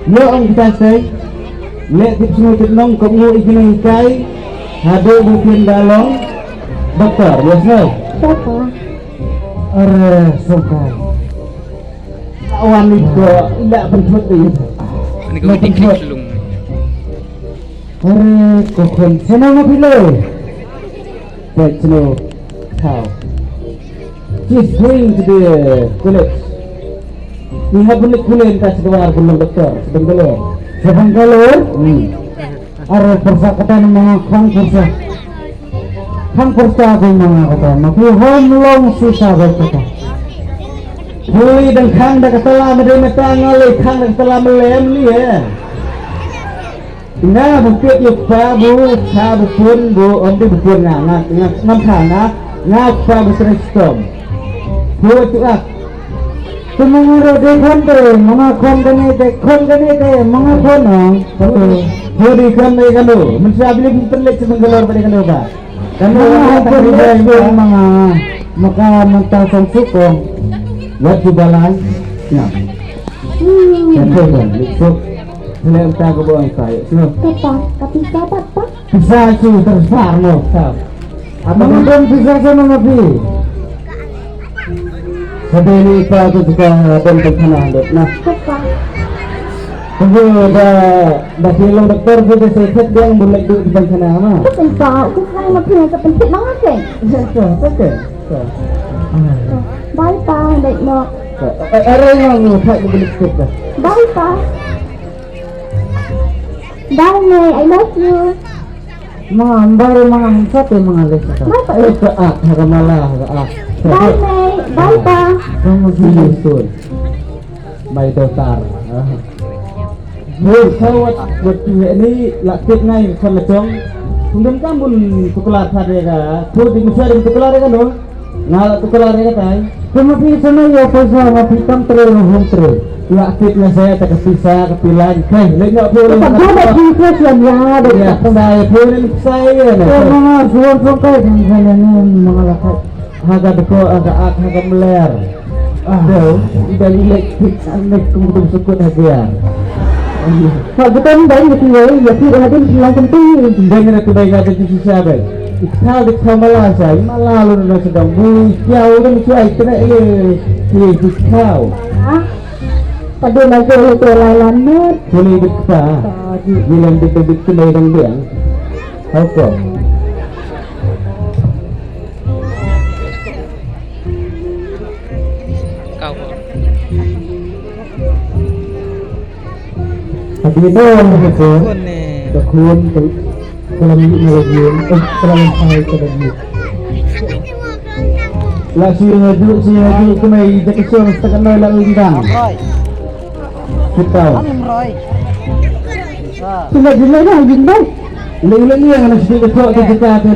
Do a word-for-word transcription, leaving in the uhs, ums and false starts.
Ïa ong kita stai. Leh tip sngewthuh nong kum ngu i kine i kai. Haduh ba phin da long doktor, ïa sngewthuh. Doktor. Are sngewthuh. Wan ni ko ila ban thut ni. Ani ko diklik lung. Are ko khun sana ma phi le. Peit sngewthuh. She's going to the college. Ni ha bulik kulen ka sdawar bulik doktor, sa Bangalore. Sa Bangalore? Hmm. Aro pyrsa kata na manga khang pyrsa. Khang pyrsa ko manga kata. Ma phi hom long sisa ba kata. Phi dang khang da kata la ma dei mata nga lei khang da kata la ma lem li eh. Nga ba pit ïa kpa bu kha bu pun bu om di bu pun nga nga nga ngam kha nga nga kpa bu srei stom. Bu tu ak. Tu manga ro de khon de manga khon kane de khon kane de manga khon no. Bu di khon de kano. Mun sa bili pun lek sing galor ba de kano ba. Kano manga khon de manga maka manta song sukong. Wat di balai. Ya. Hmm. Kan tu kan. Lek suk. Lek ta ko boy pa. Sino. Papa, tapi sabat pa. Pisa tu tersar no. Apa nonton pisa sana nabi? Sabe ni pa tu juga don tengkana dek nah. Papa. Tunggu dah dah film doktor tu dah saya cek dia yang boleh tu tengkana mah. Papa, aku kan mau punya sepenting banget kan. Oke, oke. Bye pa, dek no. Ada yang mau tak boleh cek dah. Bye pa. Bye, May. I love you. Ma, ambar ma, sa te ma le sa. Bye, pa. Eh, ka ah, ha ka mala, ha ka ah. Bye, May. Bye, pa. Kamu sini sun. My daughter. Ah. Bun sawat wat tu ni la tik ngai kon la chong. Kum dum kam bun tuklar thar de ka. Tu di musa di tuklar de ka no. Nga la tuklar ïa katai. Te ma phi sa na ïa pisa ma phi kam tre ruh hum tre. Ïa tip nga sa ïa ta ka pisa ka pilan. Kai, leh nga phi. Ka ba da phi sa ïa da. Ïa sa ïa phi ni sa ïa na. Te ma nga suan suan kai kan sa ïa ni ma nga la kai. Ha ka deko ha ka ak ha ka mler. Ah, deu, ida ni lek tik an lek kum kum sukut ha dia. Pak betul ni dah ni tinggal ya phi dah ada dalam penting. Dah ni nak kembali ke atas sisa dah. Iktal dik sa mala sa, i mala lu na sa dang bu, kiau dang kiau, kena ele, ki, ki kiau. Ah, pada masa lu tu lai lamet. Kini dik sa. Tadi. Bilang dik dik kena dang biang. Hau ko. Kau ko. Abi no, ko. Ko ne. Ko khun, ko, ko lam ni lagi. Eh, ko lam hai ko lagi. La si haju, si haju, ko mai jaga siang setengah noi la undang. Kita. Cuma gimana, gimana? Lagi lagi yang nak sedikit kok kita ada